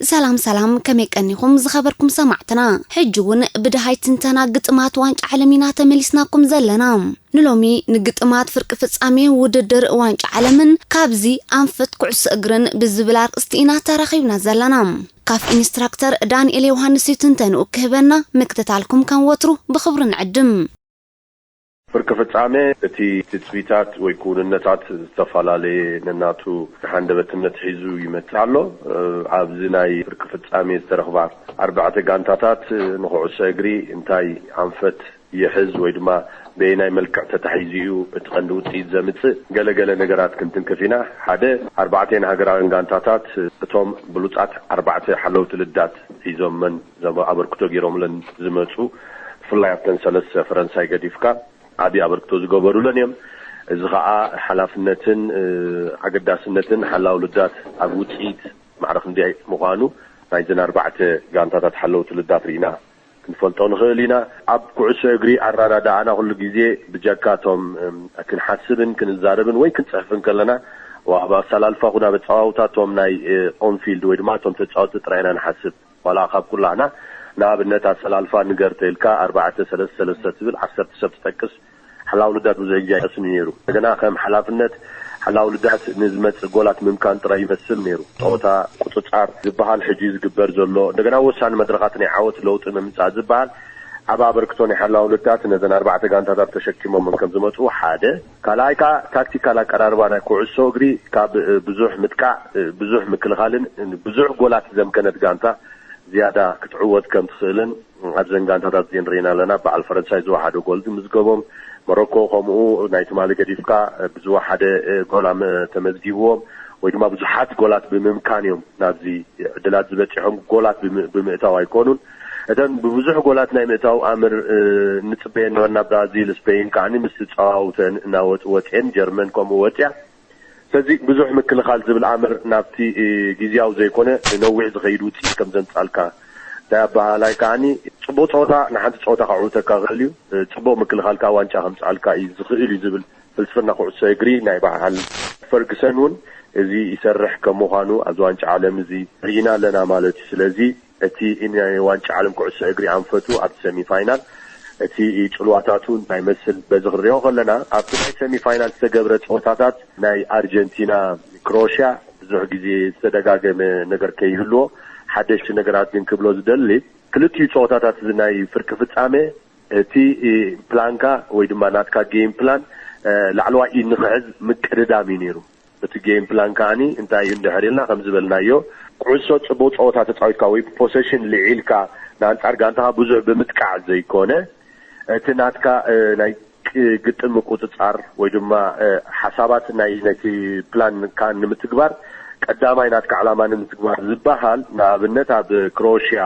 ሰላም ሰላም፣ ከመይ ቀኒኹም ዝኸበርኩም ሰማዕትና? ሕጂ እውን ብደሃይ ትንተና ግጥማት ዋንጫ ዓለም ኢና ተመሊስናኩም ዘለና። ንሎሚ ንግጥማት ፍርቂ ፍጻሜ ውድድር ዋንጫ ዓለምን ካብዚ ኣንፈት ኩዕሶ እግርን ብዝብል ኣርእስቲ ኢና ተራኺብና ዘለና። ካፍ ኢንስትራክተር ዳንኤል ዮሃንስ እዩ ትንተንኡ ክህበና። ምክትታልኩም ከም ወትሩ ብኽብሪ ንዕድም። ፍርቂ ፍጻሜ እቲ ትጽቢታት ወይ ክውንነታት ዝተፈላለየ ነናቱ ሃንደበትነት ሒዙ ይመጽእ ኣሎ። ኣብዚ ናይ ፍርቂ ፍጻሜ ዝተረኽባ ኣርባዕተ ጋንታታት ንኹዕሶ እግሪ እንታይ ኣንፈት ይሕዝ ወይ ድማ በየናይ መልክዕ ተታሒዙ እዩ እቲ ቀንዲ ውጽኢት ዘምጽእ፣ ገለ ገለ ነገራት ክንትንክፍ ኢና። ሓደ፣ ኣርባዕተን ሃገራውያን ጋንታታት እቶም ብሉጻት ኣርባዕተ ሓለውቲ ልዳት ሒዞመን ዘበ-፣ ኣበርክቶ ገይሮምለን ዝመጹ፣ ብፍላይ ኣብተን ሰለስተ ፈረንሳይ ገዲፍካ ዓቢ ኣበርክቶ ዝገበሩለን እዮም። እዚ ኸኣ ሓላፍነትን ኣገዳስነትን ሓላው ልዳት ኣብ ውጽኢት ማዕረ ክንደይ ምዃኑ ናይዘን ኣርባዕተ ጋንታታት ሓለውቲ ልዳት ርኢና ክንፈልጦ ንኽእል ኢና። ኣብ ኩዕሶ እግሪ ኣራዳድኣና ኩሉ ግዜ ብጀካ እቶም ክንሓስብን ክንዛረብን ወይ ክንጽሕፍን ከለና ኣብ ኣሰላልፋ ኩን ኣብ ኣጸዋውታ እቶም ናይ ኦንፊልድ ወይ ድማ እቶም ተጻወቲ ጥራይ ኢና ንሓስብ። ዋላ ካብ ኩላህና ንኣብነት ኣሰላልፋ ንገር ተልካ ኣርባዕተ ሰለስተ ሰለስተ ትብል ዓሰርተ ሰብ ትጠቅስ ሓላው ልዳት ብዙሕ ግዜ ኣይቀስን እዩ ነይሩ። እንደገና ከም ሓላፍነት ሓላው ልዳት ንዝመጽእ ጎላት ምምካን ጥራይ ይመስል ነይሩ። ጸወታ ቁጽጻር ዝበሃል ሕጂ ዝግበር ዘሎ እንደገና ወሳኒ መድረኻት ናይ ዓወት ለውጢ ምምጻእ ዝበሃል ኣብ ኣበርክቶ ናይ ሓላው ልዳት ነዘን ኣርባዕተ ጋንታታት ተሸኪሞም ከም ዝመጽኡ ሓደ። ካልኣይ ከኣ ታክቲካል ኣቀራርባ ናይ ኩዕሶ እግሪ ካብ ብዙሕ ምጥቃዕ ብዙሕ ምክልኻልን ብዙሕ ጎላት ዘምከነት ጋንታ ዝያዳ ክትዕወት ከም ትኽእልን ኣብዘን ጋንታታት እዚን ርኢና ኣለና። በዓል ፈረንሳይ ዝወሓደ ጎል ዝምዝገቦም፣ ሞሮኮ ከምኡ ናይ ትማሊ ገዲፍካ ብዝወሓደ ጎል ኣም-፣ ተመዝጊብዎም ወይ ድማ ብዙሓት ጎላት ብምምካን እዮም ናብዚ ዕድላት ዝበፂሖም። ጎላት ብም-፣ ብምእታው ኣይኮኑን። እተን ብብዙሕ ጎላት ናይ ምእታው ኣምር ንፅበየን ነበርና። ብራዚል፣ ስፔን ከዓኒ ምስ ተፃዋውተን እናወፁ ወፅየን፣ ጀርመን ከምኡ ወፅያ። ስለዚ ብዙሕ ምክልኻል ዝብል ኣምር ናብቲ ግዝያዊ ዘይኮነ ንነዊሕ ዝኸይድ ውፅኢት ከም ዘምፃልካ እንታይ ኣበሃላይ ከዓኒ ፅቡቅ ፀወታ ንሓንቲ ፀወታ ከዕውተካ ክኽእል እዩ። ፅቡቅ ምክልኻል ከዓ ዋንጫ ከምፅኣልካ እዩ ዝኽእል እዩ ዝብል ፍልስፍና ኩዕሶ እግሪ ናይ በዓል ፈርግሰን እውን እዚ ይሰርሕ ከም ምዃኑ ኣብዚ ዋንጫ ዓለም እዚ ርኢና ኣለና ማለት እዩ። ስለዚ እቲ ናይ ዋንጫ ዓለም ኩዕሶ እግሪ ኣንፈቱ ኣብቲ ሰሚፋይናል እቲ ጽልዋታቱ እንታይ ይመስል በዚ ክንሪኦ ከለና ኣብቲ ናይ ሰሚፋይናል ዝተገብረ ጸወታታት ናይ ኣርጀንቲና ክሮሽያ ብዙሕ ግዜ ዝተደጋገመ ነገር ከይህልዎ ሓደሽቲ ነገራት ግን ክብሎ ዝደሊ ክልቲኡ ጸወታታት እዚ ናይ ፍርቂ ፍጻሜ እቲ ፕላንካ ወይ ድማ ናትካ ጌም ፕላን ላዕለዋይ ኢድ ንክሕዝ ምቅድዳም እዩ ነይሩ። እቲ ጌም ፕላን ከዓኒ እንታይ እዩ እንድሕር ኢልና ከም ዝበልናዮ ኩዕሶ ጽቡቅ ጸወታ ተጻዊትካ ወይ ፖሰሽን ልዒልካ ንኣንጻር ጋንታኻ ብዙሕ ብምጥቃዕ ዘይኮነ እቲ ናትካ ናይ ግጥም ምቁጽጻር ወይ ድማ ሓሳባት ናይ ነቲ ፕላንካ ንምትግባር ቀዳማይ ናትካ ዕላማ ንምትግባር ዝበሃል ንኣብነት ኣብ ክሮሽያ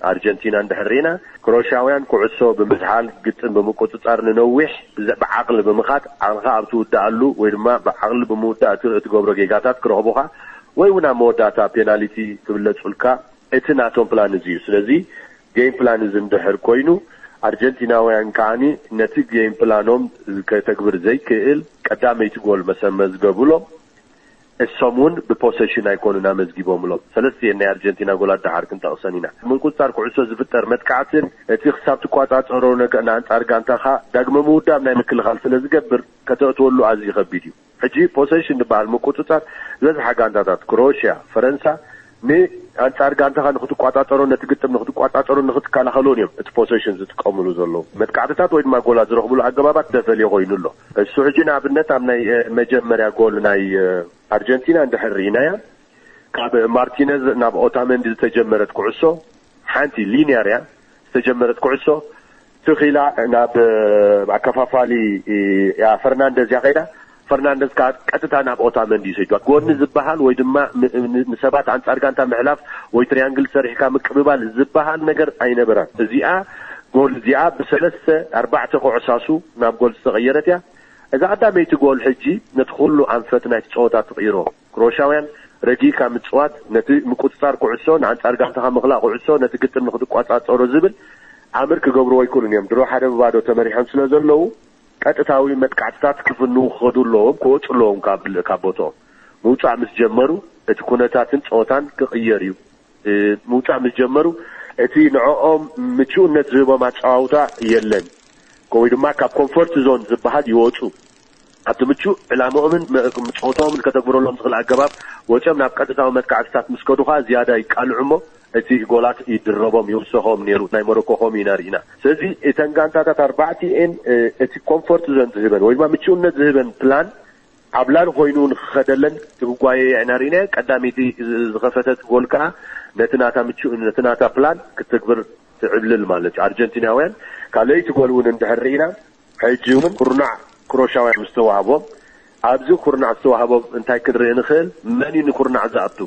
ኣርጀንቲና እንድሕር ርኢና ክሮሽያውያን ኩዕሶ ብምዝሓል ግጥም ብምቁጽጻር ንነዊሕ ብዓቕሊ ብምኻድ ዓቕልኻ ኣብ ትውድኣሉ ወይ ድማ ብዓቕሊ ብምውዳእ እትገብሮ ጌጋታት ክረኽቡኻ ወይ እውን ኣብ መወዳእታ ፔናሊቲ ክብለጹልካ እቲ ናቶም ፕላን እዚ እዩ። ስለዚ ጌም ፕላን እዚ እንድሕር ኮይኑ ኣርጀንቲናውያን ከዓኒ ነቲ ጌም ፕላኖም ከተግብር ዘይክእል ቀዳመይቲ ጎል መሰመዝገቡሎም እሶም እውን ብፖሰሽን ኣይኮኑን ኣመዝጊቦምሎም። ሰለስቲኤን ናይ ኣርጀንቲና ጎላት ደሓር ክንጠቕሰን ኢና። ምንቁጽጻር ኩዕሶ ዝፍጠር መጥቃዕትን እቲ ክሳብ ትቋጻጸሮ ነገ ንኣንጻር ጋንታኻ ዳግመ ምውዳብ ናይ ምክልኻል ስለ ዝገብር ከተእትወሉ ኣዝዩ ከቢድ እዩ። ሕጂ ፖሰሽን ዝበሃል ምቁጽጻር ዝበዝሓ ጋንታታት ክሮሽያ፣ ፈረንሳ ንኣንጻር ጋንታኻ ንክትቋጻጸሮ ነቲ ግጥም ንክትቋጻጸሮ ንክትከላኸሉን እዮም እቲ ፖሰሽን ዝጥቀምሉ ዘለዉ። መጥቃዕትታት ወይ ድማ ጎላት ዝረኽብሉ ኣገባባት ተፈልየ ኮይኑ ኣሎ። እሱ ሕጂ ንኣብነት ኣብ ናይ መጀመርያ ጎል ናይ ኣርጀንቲና እንድሕር ርኢናያ ካብ ማርቲነዝ ናብ ኦታመንዲ ዝተጀመረት ኩዕሶ ሓንቲ ሊንያር እያ ዝተጀመረት ኩዕሶ ትኺላ ናብ ኣከፋፋሊ ፈርናንደዝ እያ ከይዳ። ፈርናንደዝ ከዓ ቀጥታ ናብ ኦታመንዲ እዩ ሰዲዋ። ጎኒ ዝበሃል ወይ ድማ ንሰባት ኣንጻር ጋንታ ምሕላፍ ወይ ትሪያንግል ሰሪሕካ ምቅብባል ዝበሃል ነገር ኣይነበራን። እዚኣ ጎል እዚኣ ብሰለስተ ኣርባዕተ ኮዕሳሱ ናብ ጎል ዝተቐየረት እያ። እዛ ቀዳመይቲ ጎል ሕጂ ነቲ ኩሉ ኣንፈት ናይቲ ጸወታ ትቕይሮ። ክሮሻውያን ረጊእካ ምጽዋት፣ ነቲ ምቁጽጻር ኩዕሶ፣ ንኣንጻር ጋንታኻ ምኽላእ ኩዕሶ፣ ነቲ ግጥም ንኽትቋጻጸሮ ዝብል ኣምር ክገብርዎ ኣይክእሉን እዮም። ድሮ ሓደ ብባዶ ተመሪሖም ስለ ዘለዉ ቀጥታዊ መጥቃዕትታት ክፍንዉ ክኸዱ ኣለዎም፣ ክወጹ ኣለዎም ካብ ካብ ቦትኦም። ምውጻእ ምስ ጀመሩ እቲ ኩነታትን ጸወታን ክቕየር እዩ። ምውፃእ ምስ ጀመሩ፣ እቲ ንዕኦም ምቹእነት ዝህቦም ኣፀዋውታ የለን። ወይ ድማ ካብ ኮንፈርት ዞን ዝበሃል ይወፁ። ኣብቲ ምቹእ ዕላምኦምን መ-፣ ጸወታኦምን ከተግብረሎም ዝኽእል ኣገባብ ወጺኦም ናብ ቀጥታዊ መጥቃዕትታት ምስ ከዱ ከኣ ዝያዳ ይቃልዑ እሞ እቲ ጎላት ይድረቦም፣ ይውሰኾም ነይሩ። ናይ ሞሮኮ ከምኡ ኢና ርኢና። ስለዚ እተን ጋንታታት ኣርባዕቲኤን፣ እ፣ እቲ ኮንፈርት ዞን ዝህበን ወይ ድማ ምቹእነት ዝህበን ፕላን ዓብላሊ ኮይኑ ንክኸደለን ትግጓየ ኢና ርኢና። ቀዳመይቲ ዝ-፣ ዝኸፈተት ጎል ከኣ ነቲ ናታ ምቹእ፣ ነቲ ናታ ፕላን ክትግብር ትዕብልል ማለት እዩ። ኣርጀንቲናውያን ካልኣይቲ ጎል እውን እንድሕር ርኢና፣ ሕጂ እውን ኩርናዕ ክሮሻውያን ምስ ተዋህቦም፣ ኣብዚ ኩርናዕ ዝተዋህቦም እንታይ ክንርኢ ንኽእል? መን እዩ ንኩርናዕ ዝኣቱ?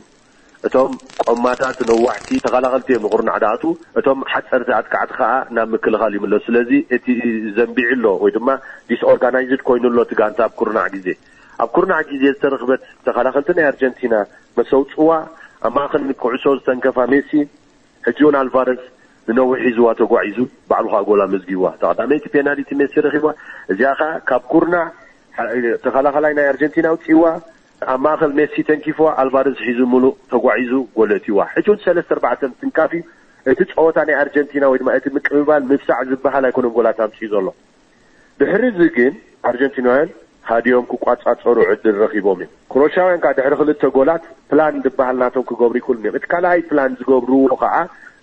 እቶም ቆማታት ነዋሕቲ ተኸላኸልቲ እዮም ንኩርናዕ ዝኣትዉ፣ እቶም ሓፀርቲ ኣጥቃዕቲ ከዓ ናብ ምክልኻል ይምለሱ። ስለዚ እቲ ዘንቢዑ ኣሎ ወይ ድማ ዲስኦርጋናይዝድ ኮይኑ ኣሎ እቲ ጋንታ ኣብ ኩርናዕ ግዜ። ኣብ ኩርናዕ ግዜ ዝተረኽበት ተኸላኸልቲ ናይ ኣርጀንቲና መሰውፅዋ፣ ኣብ ማእኸል ኩዕሶ ዝተንከፋ ሜሲ፣ ሕጂ እውን ኣልቫረዝ ንነዊሕ ሒዝዋ ተጓዒዙ፣ ባዕሉ ኸኣ ጎል ኣመዝጊብዋ። እታ ቀዳመይቲ ፔናልቲ ሜሲ ረኺብዋ። እዚኣ ኸኣ ካብ ኩርናዕ፣ ተኸላኸላይ ናይ ኣርጀንቲና ኣውጺእዋ፣ ኣብ ማእኸል ሜሲ ተንኪፍዋ፣ ኣልቫረዝ ሒዙ ምሉእ ተጓዒዙ ጎል ኣእትይዋ። ሕጂ እውን ሰለስተ ኣርባዕተ ምትንካፍ እዩ። እቲ ጸወታ ናይ ኣርጀንቲና ወይ ድማ እቲ ምቅብባል ምብሳዕ ዝበሃል ኣይኮነን ጎላት ኣምጺኡ ዘሎ። ድሕሪ እዚ ግን ኣርጀንቲናውያን ሃዲዮም ክቋጻጸሩ ዕድል ረኺቦም እዮም። ክሮሻውያን ከኣ ድሕሪ ክልተ ጎላት ፕላን ዝበሃል ናቶም ክገብሩ ይኽእሉ እዮም። እቲ ካልኣይ ፕላን ዝገብርዎ ከኣ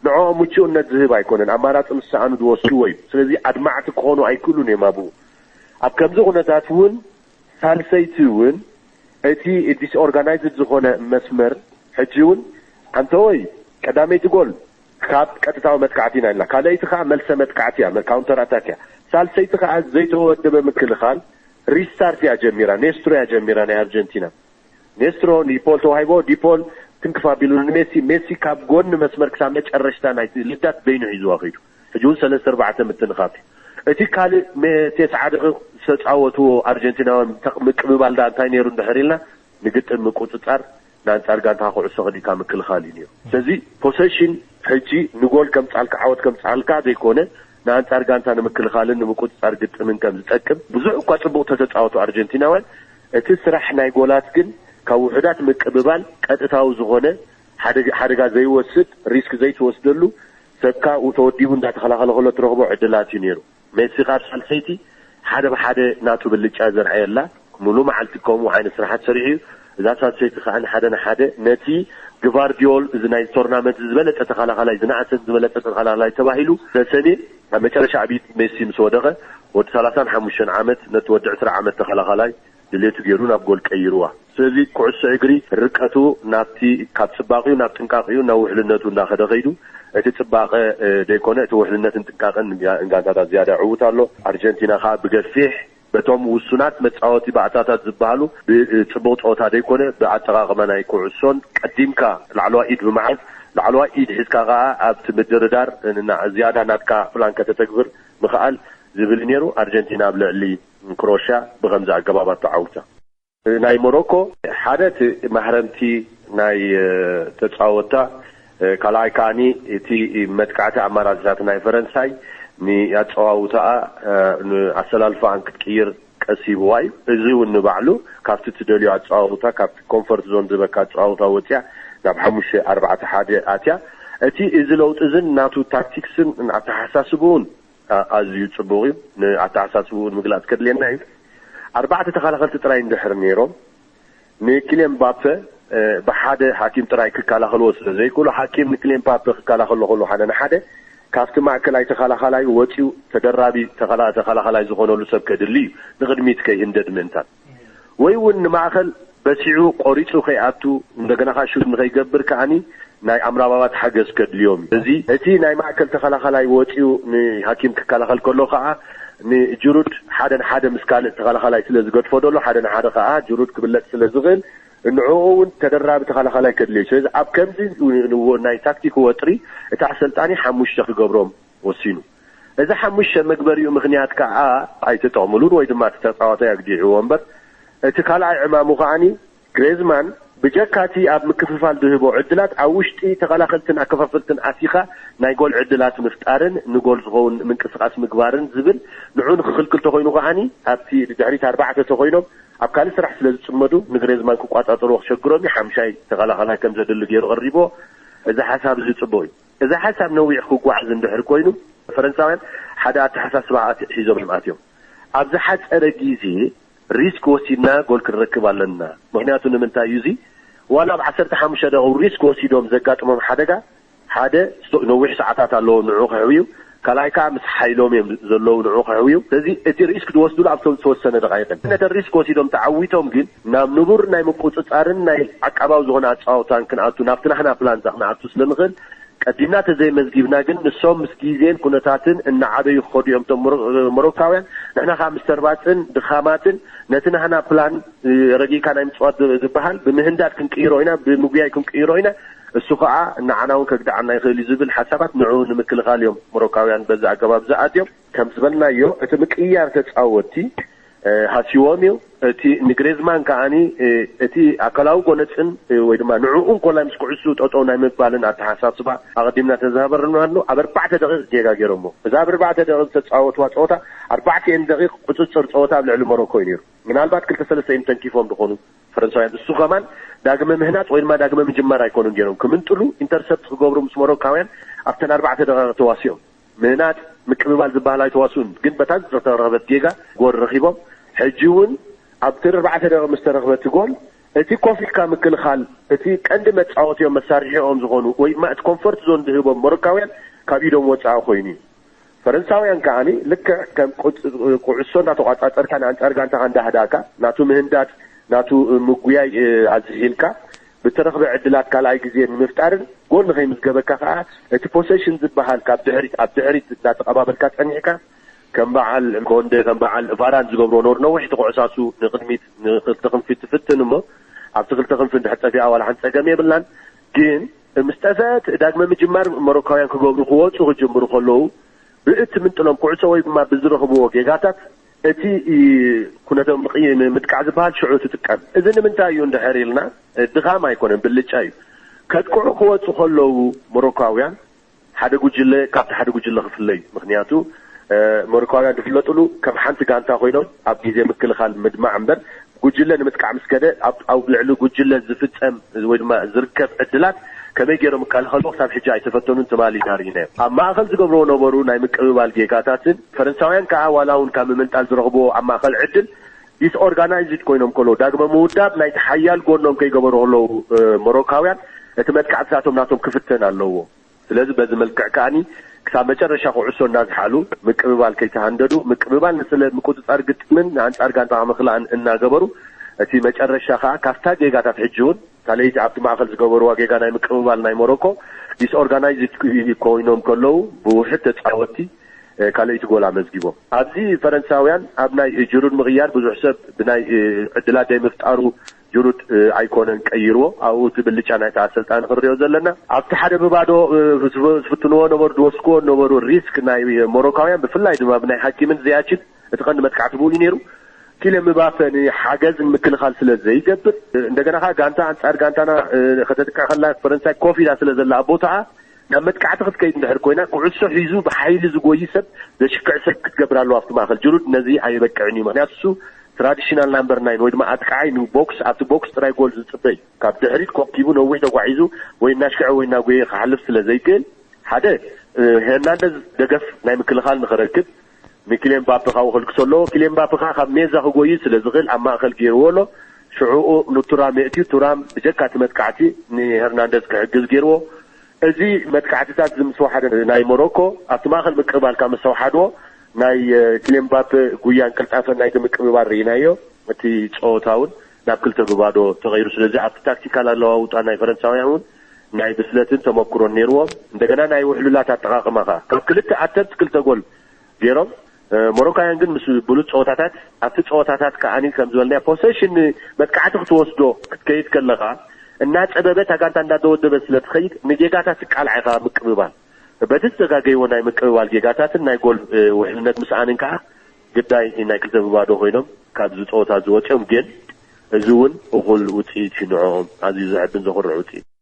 ንዕኦም ምቹእነት ዝህብ ኣይኮነን። ኣማራጺ ምስ ሰኣኑ ዝወስድዎ እዩ። ስለዚ ኣድማዕቲ ክኾኑ ኣይክእሉን እዮም ኣብኡ። ኣብ ከምዚ ኩነታት እውን ሳልሰይቲ እውን እቲ ዲስኦርጋናይዝድ ዝኾነ መስመር ሕጂ እውን ኣንተወይ ቀዳመይቲ ጎል ካብ ቀጥታዊ መጥቃዕቲ ኢና ኢልና፣ ካልኣይቲ ከኣ መልሰ መጥቃዕቲ እያ፣ ካውንተር ኣታክ እያ። ሳልሰይቲ ከኣ ዘይተወደበ ምክልኻል ሪስታርት እያ ጀሚራ፣ ኔስትሮ እያ ጀሚራ ናይ ኣርጀንቲና። ኔስትሮ ንዲፖል ተዋሂቦ፣ ዲፖል ትንክፍ ኣቢሉ ንሜሲ፣ ሜሲ ካብ ጎኒ መስመር ክሳብ መጨረሽታ ናይቲ ልዳት በይኑ ሒዝዋ ከይዱ። ሕጂ እውን ሰለስተ ኣርባዕተ ምትንኻፍ እዩ። እቲ ካልእ መ-፣ ቴስዓ ደቂቕ ዝተጻወትዎ ኣርጀንቲናውያን ምቅ-፣ ምቅብባል ደኣ እንታይ ነይሩ እንድሕር ኢልና፣ ንግጥም ምቁጽጻር፣ ንኣንጻር ጋንታ ኩዕሶ ከሊእካ ምክልኻል እዩ ነይሩ። ስለዚ ፖሰሽን ሕጂ ንጎል ከምጻልካ፣ ዓወት ከምጻልካ ዘይኮነ፣ ንኣንጻር ጋንታ ንምክልኻልን ንምቁጽጻር ግጥምን ከም ዝጠቅም ብዙሕ እኳ ጽቡቕ ተተጻወቱ ኣርጀንቲናውያን፣ እቲ ስራሕ ናይ ጎላት ግን ካብ ውሑዳት ምቅብባል ቀጥታዊ ዝኾነ ሓደጋ፣ ሓደጋ ዘይወስድ፣ ሪስክ ዘይትወስደሉ፣ ሰብካ ተወዲቡ እንዳተኸላኸለ ከሎ ትረኽቦ ዕድላት እዩ ነይሩ። ሜሲ ካብ ሳልሰይቲ ሓደ ብሓደ ናቱ ብልጫ ዘርኣየላ፣ ሙሉ መዓልቲ ከምኡ ዓይነት ስራሓት ሰሪሑ እዩ። እዛ ሳልሰይቲ ከዓ ንሓደ ንሓደ ነቲ ግቫርዲዮል፣ እዚ ናይ ቶርናመንት ዝበለጸ ተኸላኸላይ፣ ዝነኣሰን ዝበለጸ ተኸላኸላይ ተባሂሉ ተሰምየ። ኣብ መጨረሻ ኣብ ኢድ ሜሲ ምስ ወደቐ፣ ወዲ ሰላሳን ሓሙሽተን ዓመት ነቲ ወዲ ዕስራ ዓመት ተኸላኸላይ ድሌቱ ገይሩ ናብ ጎል ቀይርዋ። ስለዚ ኩዕሶ እግሪ ርቀቱ ናብቲ፣ ካብ ጽባቕኡ ናብ ጥንቃቕኡ ናብ ውሕልነቱ እንዳኸደ ከይዱ፣ እቲ ጽባቐ፣ እ፣ ደይኮነ እቲ ውሕልነትን ጥንቃቐን ንጋ-፣ ንጋንታታት ዝያዳ ይዕውት ኣሎ። ኣርጀንቲና ከኣ ብገፊሕ በቶም ውሱናት መጻወቲ ባእታታት ዝበሃሉ ብ-፣ ጽቡቕ ጸወታ ደይኮነ ብኣጠቓቕማ ናይ ኩዕሶን ቀዲምካ ላዕለዋይ ኢድ ብምሓዝ ላዕለዋይ ኢድ ሒዝካ ከኣ ኣብቲ ምድርዳር እና-፣ ዝያዳ ናትካ ፕላን ከተተግብር ምኽኣል ዝብል ነይሩ። ኣርጀንቲና ኣብ ልዕሊ ክሮሽያ ብኸምዚ ኣገባብ ኣተዓዊታ። ናይ ሞሮኮ ሓደ እቲ ማህረምቲ ናይ፣ እ፣ ተጻወታ፣ እ፣ ካልኣይ ከኣኒ እቲ መጥቃዕቲ ኣማራጺታት ናይ ፈረንሳይ ንኣጸዋውታኣ፣ እ፣ ንኣሰላልፋኣን ክትቅይር ቀሲብዋ እዩ። እዚ እውን ንባዕሉ ካብቲ ትደልዮ ኣጸዋውታ፣ ካብቲ ኮንፈርት ዞን ዝበካ ኣጸዋውታ ወጽያ ናብ ሓሙሽተ ኣርባዕተ ሓደ ኣትያ። እቲ፣ እዚ ለውጢ እዝን ናቱ ታክቲክስን ኣተሓሳስብኡን ኣ-፣ ኣዝዩ ጽቡቕ እዩ። ንኣተሓሳስብኡ ንምግላጽ ከድልየና እዩ። ኣርባዕተ ተኸላኸልቲ ጥራይ እንድሕር ነይሮም፣ ንኪልየን ምባፔ፣ እ፣ ብሓደ ሓኪም ጥራይ ክከላኸልዎ ስለ ዘይክእሉ፣ ሓኪም ንኪልየን ምባፔ ክከላኸሎ ከሎ ሓደ ንሓደ ካብቲ ማእከላይ ተኸላኸላይ ወጺኡ ተደራቢ ተኸላ-፣ ተኸላኸላይ ዝኾነሉ ሰብ ከድሊ እዩ፣ ንቕድሚት ከይህንደድ ምእንታን። ወይ እውን ንማእከል በሲዑ ቆሪጹ ከይኣቱ፣ እንደገና ከኣ ሹት ንኸይገብር ከኣኒ ናይ ኣምራባባት ሓገዝ ከድልዮም እዩ። እዚ፣ እቲ ናይ ማእከል ተኸላኸላይ ወጺኡ ንሃኪም ክከላኸል ከሎ ከኣ ንጅሩድ ሓደ ንሓደ ምስ ካልእ ተኸላኸላይ ስለ ዝገድፎ ዘሎ፣ ሓደ ንሓደ ከኣ ጅሩድ ክብለጽ ስለ ዝኽእል፣ ንዕኡ እውን ተደራቢ ተኸላኸላይ ከድልዮ እዩ። ስለዚ ኣብ ከምዚ ን-፣ ን-፣ ናይ ታክቲክ ወጥሪ እቲ ኣሰልጣኒ ሓሙሽተ ክገብሮም ወሲኑ። እዚ ሓሙሽተ መግበሪኡ ምኽንያት ከኣ ኣይተጠቕምሉን ወይ ድማ እቲ ተጻዋታይ ኣግዲዕዎ እምበር፣ እቲ ካልኣይ ዕማሙ ከኣኒ ግሬዝማን ብጀካ እቲ ኣብ ምክፍፋል ዝህቦ ዕድላት ኣብ ውሽጢ ተኸላኸልትን ኣከፋፈልትን ኣቲኻ ናይ ጎል ዕድላት ምፍጣርን ንጎል ዝኸውን ምንቅስቓስ ምግባርን ዝብል ንዑ ንክኽልክል ተኾይኑ ከኣኒ ኣብቲ ድሕሪት ኣርባዕተ ተኾይኖም ኣብ ካልእ ስራሕ ስለ ዝጽመዱ ንግሬዝማን ክቋጻጸርዎ ክሸግሮም እዩ። ሓምሻይ ተኸላኸላይ ከም ዘድሊ ገይሩ ቀሪብዎ። እዚ ሓሳብ እዚ ጽቡቕ እዩ። እዚ ሓሳብ ነዊሕ ክጓዓዝ እንድሕር ኮይኑ፣ ፈረንሳውያን ሓደ ኣተሓሳስባ ኣት- ሒዞም እዮም ኣትዮም። ኣብ ዝሓጸረ ግዜ ሪስክ ወሲድና ጎል ክንረክብ ኣለና። ምኽንያቱ ንምንታይ እዩ እዚ? ዋላ ኣብ ዓሰርተ ሓሙሽተ ደቂቕ ሪስክ ወሲዶም ዘጋጥሞም ሓደጋ፣ ሓደ፣ ስቶ- ነዊሕ ሰዓታት ኣለዎ ንዑ ከሕውዩ፣ ካልኣይ ከዓ ምስ ሓይሎም እዮም ዘለዉ ንዑ ከሕውዩ። ስለዚ እቲ ሪስክ ዝወስድሉ ኣብቶም ዝተወሰነ ደቃይቅን ነተ ሪስክ ወሲዶም ተዓዊቶም ግን ናብ ንቡር ናይ ምቁፅፃርን ናይ ዓቃባዊ ዝኾነ ኣፃወታን ክንኣቱ፣ ናብቲ ናሕና ፕላን ክንኣቱ ስለንኽእል፣ ቀዲምና ተዘይመዝጊብና ግን ንሶም ምስ ግዜን ኩነታትን እናዓበዩ ክኸዱ እዮም። እቶም ሞሮ- ሞሮካውያን ንሕና ከዓ ምስ ተርባፅን ድኻማትን ነቲ ናህና ፕላን ረጊእካ ናይ ምፅዋት ዝበሃል ብምህንዳድ ክንቅይሮ ኢና፣ ብምጉያይ ክንቅይሮ ኢና፣ እሱ ከዓ ንዓና እውን ከግድዓና ይኽእል እዩ ዝብል ሓሳባት ንዑ ንምክልኻል እዮም ሞሮካውያን በዚ ኣገባብ ዝኣትዮም። ከም ዝበልናዮ እቲ ምቅያር ተፃወቲ ሃሲዎም እዩ። እቲ ንግሬዝማን ከዓኒ እቲ ኣካላዊ ጎነፅን ወይ ድማ ንዕኡ እንኮላይ ምስ ኩዕሱ ጠጠው ናይ ምባልን ኣተሓሳስባ ኣቐዲምና ተዛበርና ኣሎ። ኣብ ኣርባዕተ ደቂቕ ጌጋ ገይሮሞ። እዛ ኣብ ኣርባዕተ ደቂቕ ዝተፃወትዋ ፀወታ ኣርባዕተ ደቂቕ ቁፅፅር ፀወታ ኣብ ልዕሊ ሞሮኮ እዩ ነይሩ። ምናልባት ክልተ ሰለስተ እዮም ተንኪፎም ዝኾኑ ፈረንሳውያን። እሱ ከማን ዳግመ ምህናፅ ወይ ድማ ዳግመ ምጅማር ኣይኮኑን ገይሮም። ክምንጥሉ ኢንተርሰፕት ክገብሩ ምስ ሞሮካውያን ኣብተን ኣርባዕተ ደቂቕ ተዋሲኦም። ምህናፅ ምቅብባል ዝበሃል ኣይተዋስኡን፣ ግን በታ ዝተረኸበት ጌጋ ጎል ረኺቦም። ሕጂ እውን ኣብቲ ኣርባዕተ ደቂቕ ምስ ተረኽበቲ ጎል እቲ ኮፍ ኢልካ ምክልኻል እቲ ቀንዲ መፃወቲኦም መሳርሒኦም ዝኾኑ ወይ ድማ እቲ ኮንፈርት ዞን ዝህቦም ሞሮካውያን ካብ ኢዶም ወፃኢ ኮይኑ እዩ። ፈረንሳውያን ከዓኒ ልክዕ ከም ቁጽ- ኩዕሶ እንዳተቋጻጸርካ ንኣንጻር ጋንታኻ እንዳህዳእካ ናቱ ምህንዳድ ናቱ ምጉያይ ኣዝሒልካ ብተረኽበ ዕድላት ካልኣይ ግዜ ንምፍጣርን ጎል ንኸይምዝገበካ ከዓ እቲ ፖሴሽን ዝበሃል ካብ ድሕሪት ኣብ ድሕሪት እንዳተቐባበልካ ጸኒሕካ ከም በዓል ኮንደ ከም በዓል ቫራን ዝገብሮ ኖር ነዊሕ ተኩዕሳሱ ንቕድሚት ንክልተ ክንፊ ትፍትን እሞ ኣብቲ ክልተ ክንፊ እንድሕር ጠፊኣ ዋላ ሓንቲ ጸገም የብላን። ግን ምስ ጠፈአት ዳግመ ምጅማር ሞሮካውያን ክገብሩ ክወፁ ክጅምሩ ከለዉ ብእቲ ምንጥሎም ኩዕሶ ወይ ድማ ብዝረኽብዎ ጌጋታት እቲ ኩነቶም ምጥቃዕ ዝበሃል ሽዑ ትጥቀም። እዚ ንምንታይ እዩ እንድሕር ኢልና ድኻም ኣይኮነን፣ ብልጫ እዩ። ከጥቅዑ ክወፁ ከለዉ ሞሮካውያን ሓደ ጉጅለ ካብቲ ሓደ ጉጅለ ክፍለ እዩ። ምክንያቱ ሞሮካውያን ዝፍለጥሉ ከም ሓንቲ ጋንታ ኮይኖም ኣብ ግዜ ምክልኻል ምድማዕ እምበር ጉጅለ ንምጥቃዕ ምስ ከደ ኣብ ልዕሊ ጉጅለ ዝፍፀም ወይ ድማ ዝርከብ ዕድላት ከመይ ገይሮም ይከላኸሉ ክሳብ ሕጂ ኣይተፈተኑን ትማሊ ኢና ርኢናዮም። ኣብ ማእኸል ዝገብርዎ ነበሩ ናይ ምቅብባል ጌጋታትን ፈረንሳውያን ከዓ ዋላ እውን ካብ ምምንጣል ዝረኽብዎ ኣብ ማእኸል ዕድል ዲስኦርጋናይዝድ ኮይኖም ከለዉ ዳግመ ምውዳብ ናይቲ ሓያል ጎኖም ከይገበሩ ከለዉ ሞሮካውያን እቲ መጥቃዕትታቶም ናቶም ክፍተን ኣለዎ። ስለዚ በዚ መልክዕ ከዓኒ ክሳብ መጨረሻ ኩዕሶ እናዝሓሉ ምቅብባል ከይተሃንደዱ ምቅብባል ንስለ ምቁፅፃር ግጥምን ንኣንፃር ጋንታ ምክላእን እናገበሩ እቲ መጨረሻ ከዓ ካብታ ጌጋታት ሕጂ እውን ካልኣይቲ ኣብቲ ማእኸል ዝገበርዋ ጌጋ ናይ ምቅብባል ናይ ሞሮኮ ዲስኦርጋናይዝ ኮይኖም ከለዉ ብውሕድ ተፃወቲ ካልኣይቲ ጎል ኣመዝጊቦም። ኣብዚ ፈረንሳውያን ኣብ ናይ ጅሩድ ምቕያር ብዙሕ ሰብ ብናይ ዕድላት ዘይምፍጣሩ ጅሩድ ኣይኮነን ቀይርዎ። ኣብኡ እቲ ብልጫ ናይቲ ኣሰልጣኒ ክንሪኦ ዘለና ኣብቲ ሓደ ብባዶ ዝፍትንዎ ነበሩ ዝወስክዎ ነበሩ ሪስክ ናይ ሞሮካውያን ብፍላይ ድማ ብናይ ሓኪምን ዚያችን እቲ ቀንዲ መጥቃዕቲ ብኡ እዩ ነይሩ። ኪለ ምባፈ ንሓገዝ ንምክልኻል ስለ ዘይገብር እንደገና ከዓ ጋንታ ኣንፃር ጋንታና ከተጥቅዕ ከላ ፈረንሳይ ኮፍ ኢላ ስለ ዘላ ኣብ ቦታኣ ናብ መጥቃዕቲ ክትከይድ እንድሕር ኮይና ኩዕሶ ሒዙ ብሓይሊ ዝጎይ ሰብ ዘሽክዕ ሰብ ክትገብር ኣለዋ ኣብቲ ማእኸል። ጅሩድ ነዚ ኣይበቅዕን እዩ። ምክንያቱ እሱ ትራዲሽናል ናምበር ናይን ወይ ድማ ኣጥቃዓይ ንቦክስ ኣብቲ ቦክስ ጥራይ ጎል ዝፅበ እዩ። ካብ ድሕሪት ኮቂቡ ነዊሕ ተጓዒዙ ወይ እናሽክዐ ወይ እናጎየ ክሓልፍ ስለ ዘይክእል ሓደ ሄርናንደዝ ደገፍ ናይ ምክልኻል ንክረክብ ንኪልየን ምባፔ ካብኡ ከልግሶ ኣለዎ። ኪልየን ምባፔ ከዓ ካብ ሜዛ ክጎይ ስለ ዝኽእል ኣብ ማእኸል ገይርዎ ኣሎ። ሽዕኡ ንቱራም የእትዩ፣ ቱራም ብጀካ እቲ መጥቃዕቲ ንሄርናንደዝ ክሕግዝ ገይርዎ። እዚ መጥቃዕትታት እዚ ምስ ወሓደ ናይ ሞሮኮ ኣብቲ ማእኸል ምቅብባል ካብ ምስ ኣውሓድዎ ናይ ኪልየን ምባፔ ጉያን ቅልጣፈን ናይቲ ምቅብባል ርኢናዮ። እቲ ፀወታ እውን ናብ ክልተ ብባዶ ተቐይሩ። ስለዚ ኣብቲ ታክቲካል ኣለዋውጣ ናይ ፈረንሳውያን እውን ናይ ብስለትን ተመኩሮን ነይርዎም። እንደገና ናይ ውሕሉላት ኣጠቓቕማ ከዓ ካብ ክልተ ኣተምት ክልተ ጎል ገይሮም። ሞሮካውያን ግን ምስ ብሉፅ ፀወታታት ኣብቲ ፀወታታት ከዓኒ ከም ዝበልናዮ ፖሴሽን መጥቃዕቲ ክትወስዶ ክትከይድ ከለኻ እናፀበበት ኣጋንታ እንዳተወደበ ስለ ትኸይድ ንጌጋታት ትቃልዓ ኢኻ ምቅብባል በቲ ዝተጋገይዎ ናይ ምቅብባል ጌጋታትን ናይ ጎል ውሕልነት ምስኣንን ከዓ ግዳይ ናይ ክልተ ብባዶ ኮይኖም ካብዚ ፀወታ ዝወፅኦም ግን እዚ እውን እኹል ውፅኢት እዩ ንዕኦም ኣዝዩ ዘሕብን ዘኹርዕ ውፅኢት።